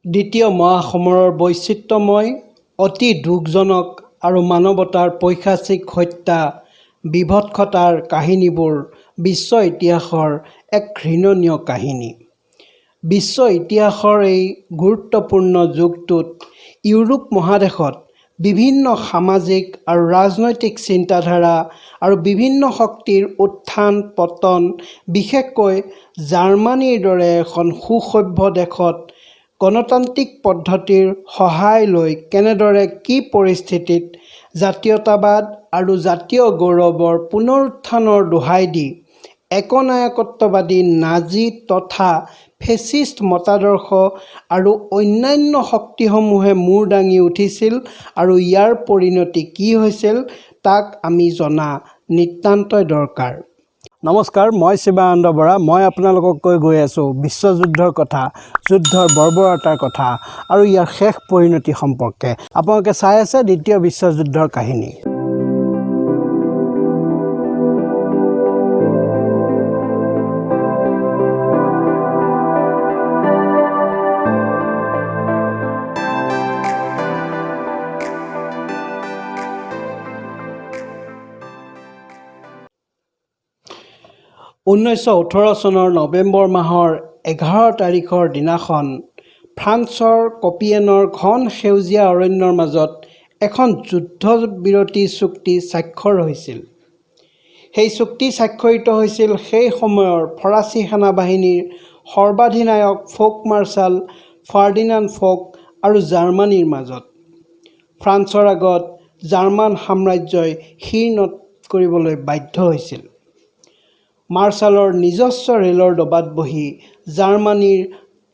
দ্বিতীয় মহাসমৰৰ বৈচিত্ৰ্যময়, অতি দুখজনক আৰু মানৱতাৰ পৈশাচিক হত্যা, বীভৎসতাৰ কাহিনীবোৰ বিশ্ব ইতিহাসৰ এক ঘৃণনীয় কাহিনী। বিশ্ব ইতিহাসৰ এই গুৰুত্বপূৰ্ণ যুগটোত ইউৰোপ মহাদেশত বিভিন্ন সামাজিক আৰু ৰাজনৈতিক চিন্তাধাৰা আৰু বিভিন্ন শক্তিৰ উত্থান পতন, বিশেষকৈ জাৰ্মানীৰ দৰে এখন সুসভ্য দেশত গণতান্ত্ৰিক পদ্ধতিৰ সহায় লৈ কেনেদৰে কি পৰিস্থিতিত জাতীয়তাবাদ আৰু জাতীয় গৌৰৱৰ পুনৰুত্থানৰ দোহাই দি একনায়কত্ববাদী নাজী তথা ফেচিষ্ট মতাদৰ্শ আৰু অন্যান্য শক্তিসমূহে মূৰ দাঙি উঠিছিল আৰু ইয়াৰ পৰিণতি কি হৈছিল, তাক আমি জনা নিতান্তই দৰকাৰ। নমস্কাৰ, মই শিৱানন্দ বৰা। মই আপোনালোকক কৈ গৈ আছোঁ বিশ্বযুদ্ধৰ কথা, যুদ্ধৰ বৰ্বৰতাৰ কথা আৰু ইয়াৰ শেষ পৰিণতি সম্পৰ্কে। আপোনালোকে চাই আছে দ্বিতীয় বিশ্বযুদ্ধৰ কাহিনী। 1918 চনৰ নৱেম্বৰ মাহৰ 11 তাৰিখৰ দিনাখন ফ্ৰান্সৰ কপিয়েনৰ ঘন সেউজীয়া অৰণ্যৰ মাজত এখন যুদ্ধবিৰতি চুক্তি স্বাক্ষৰ হৈছিল। সেই চুক্তি স্বাক্ষৰিত হৈছিল সেই সময়ৰ ফৰাচী সেনাবাহিনীৰ সৰ্বাধিনায়ক ফ'ক মাৰ্শ্বাল ফাৰ্ডিনাণ্ড ফ'ক আৰু জাৰ্মানীৰ মাজত। ফ্ৰান্সৰ আগত জাৰ্মান সাম্ৰাজ্যই শিৰ নত কৰিবলৈ বাধ্য হৈছিল। মাৰ্শ্বালৰ নিজস্ব ৰেলৰ ডবাত বহি জাৰ্মানীৰ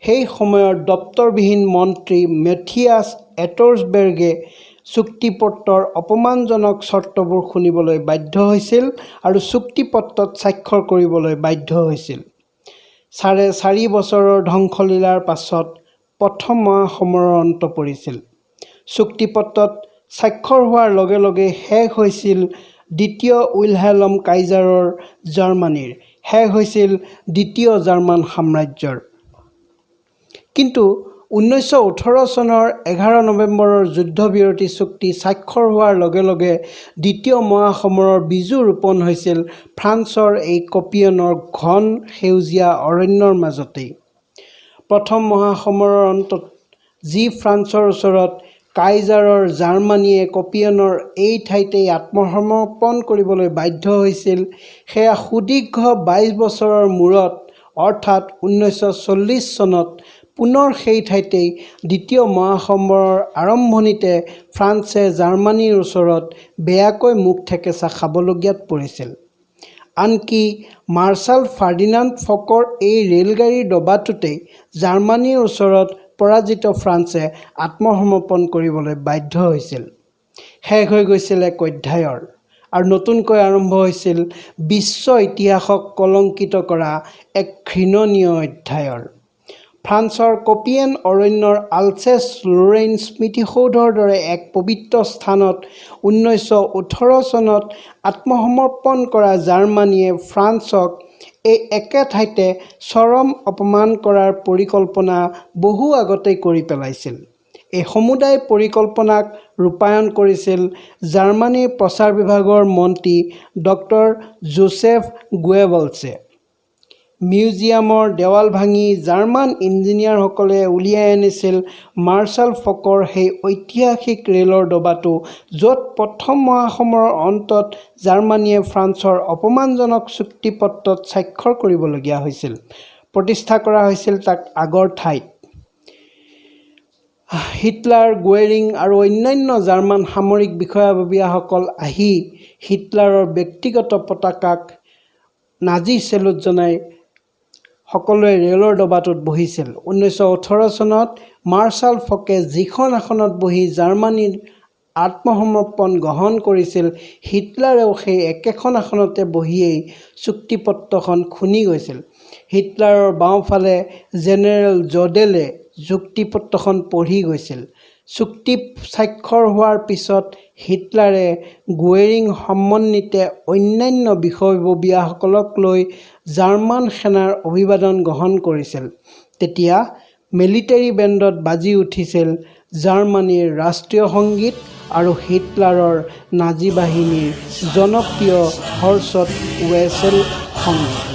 সেই সময়ৰ দপ্তৰবিহীন মন্ত্ৰী মেথিয়াছ এটৰ্ছবেৰ্গে চুক্তিপত্ৰৰ অপমানজনক চৰ্তবোৰ শুনিবলৈ বাধ্য হৈছিল আৰু চুক্তিপত্ৰত স্বাক্ষৰ কৰিবলৈ বাধ্য হৈছিল। 4.5 বছৰৰ ধ্বংসলীলাৰ পাছত প্ৰথম মহাসমৰৰ অন্ত পৰিছিল। চুক্তিপত্ৰত স্বাক্ষৰ হোৱাৰ লগে লগে শেষ হৈছিল দ্বিতীয় উইলহেলম কাইজাৰৰ জাৰ্মানীৰ, শেষ হৈছিল দ্বিতীয় জাৰ্মান সাম্ৰাজ্যৰ। কিন্তু 1918 চনৰ 11 নৱেম্বৰৰ যুদ্ধবিৰতি চুক্তি স্বাক্ষৰ হোৱাৰ লগে লগে দ্বিতীয় মহাসমৰৰ বীজো ৰোপণ হৈছিল ফ্ৰান্সৰ এই কপিয়নৰ ঘন সেউজীয়া অৰণ্যৰ মাজতেই। প্ৰথম মহাসমৰৰ অন্তত যি ফ্ৰান্সৰ ওচৰত কাইজাৰৰ জাৰ্মানীয়ে কপিয়নৰ এই ঠাইতেই আত্মসমৰ্পণ কৰিবলৈ বাধ্য হৈছিল, সেয়া সুদীৰ্ঘ 22 বছৰৰ মূৰত, অৰ্থাৎ 1940 চনত পুনৰ সেই ঠাইতেই দ্বিতীয় মহাসমৰৰ আৰম্ভণিতে ফ্ৰান্সে জাৰ্মানীৰ ওচৰত বেয়াকৈ মুখ থেকেচা খাবলগীয়াত পৰিছিল। আনকি মাৰ্শ্বাল ফাৰ্ডিনাণ্ড ফকৰ এই ৰেলগাড়ীৰ ডবাটোতেই জাৰ্মানীৰ ওচৰত পৰাজিত ফ্ৰান্সে আত্মসমৰ্পণ কৰিবলৈ বাধ্য হৈছিল। শেষ হৈ গৈছিল এক অধ্যায়ৰ আৰু নতুনকৈ আৰম্ভ হৈছিল বিশ্ব ইতিহাসক কলংকিত কৰা এক ঘৃণনীয় অধ্যায়ৰ। ফ্ৰান্সৰ কপিয়েন অৰণ্যৰ আলচেছ লোৰেইন স্মৃতিসৌধৰ দৰে এক পবিত্ৰ স্থানত 1918 চনত আত্মসমৰ্পণ কৰা জাৰ্মানীয়ে ফ্ৰান্সক এই একে ঠাইতে চৰম অপমান কৰাৰ পৰিকল্পনা বহু আগতেই কৰি পেলাইছিল। এই সমুদায় পৰিকল্পনাক ৰূপায়ণ কৰিছিল জাৰ্মানীৰ প্ৰচাৰ বিভাগৰ মন্ত্ৰী ডক্টৰ জোচেফ গোৱেবলছে। মিউজিয়ামৰ দেৱাল ভাঙি জাৰ্মান ইঞ্জিনিয়াৰসকলে উলিয়াই আনিছিল মাৰ্শ্বাল ফকৰ সেই ঐতিহাসিক ৰেলৰ ডবাটো, য'ত প্ৰথম মহাসমৰৰ অন্তত জাৰ্মানীয়ে ফ্ৰান্সৰ অপমানজনক চুক্তিপত্ৰত স্বাক্ষৰ কৰিবলগীয়া হৈছিল। প্ৰতিষ্ঠা কৰা হৈছিল তাক আগৰ ঠাইত। হিটলাৰ, গোৱেৰিং আৰু অন্যান্য জাৰ্মান সামৰিক বিষয়াববীয়াসকল আহি হিটলাৰৰ ব্যক্তিগত পতাকাক নাজী চেলুট জনাই সকলোৱে ৰেলৰ ডবাটোত বহিছিল। 1918 চনত মাৰ্শ্বাল ফকে যিখন আসনত বহি জাৰ্মানীৰ আত্মসমৰ্পণ গ্ৰহণ কৰিছিল, হিটলাৰেও সেই একেখন আসনতে বহিয়েই চুক্তিপত্ৰখন শুনি গৈছিল। হিটলাৰৰ বাওঁফালে জেনেৰেল জডেলে চুক্তিপত্ৰখন পঢ়ি গৈছিল। চুক্তি স্বাক্ষৰ হোৱাৰ পিছত হিটলাৰে গোৱেৰিং সমন্বিতে অন্যান্য বিষয়ববীয়াসকলক লৈ জাৰ্মান সেনাৰ অভিবাদন গ্ৰহণ কৰিছিল। তেতিয়া মিলিটেৰী বেণ্ডত বাজি উঠিছিল জাৰ্মানীৰ ৰাষ্ট্ৰীয় সংগীত আৰু হিটলাৰৰ নাজী বাহিনীৰ জনপ্ৰিয় হৰ্ষ্ট ৱেচেল সংগীত।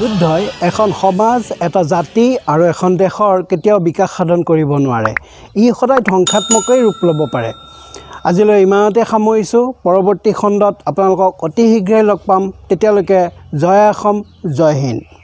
যুদ্ধই এখন সমাজ, এটা জাতি আৰু এখন দেশৰ কেতিয়াও বিকাশ সাধন কৰিব নোৱাৰে। ই সদায় ধ্বংসাত্মকেই ৰূপ ল'ব পাৰে। আজিলৈ ইমানতে সামৰিছোঁ। পৰৱৰ্তী খণ্ডত আপোনালোকক অতি শীঘ্ৰেই লগ পাম। তেতিয়ালৈকে জয় অসম, জয় হিন্দ।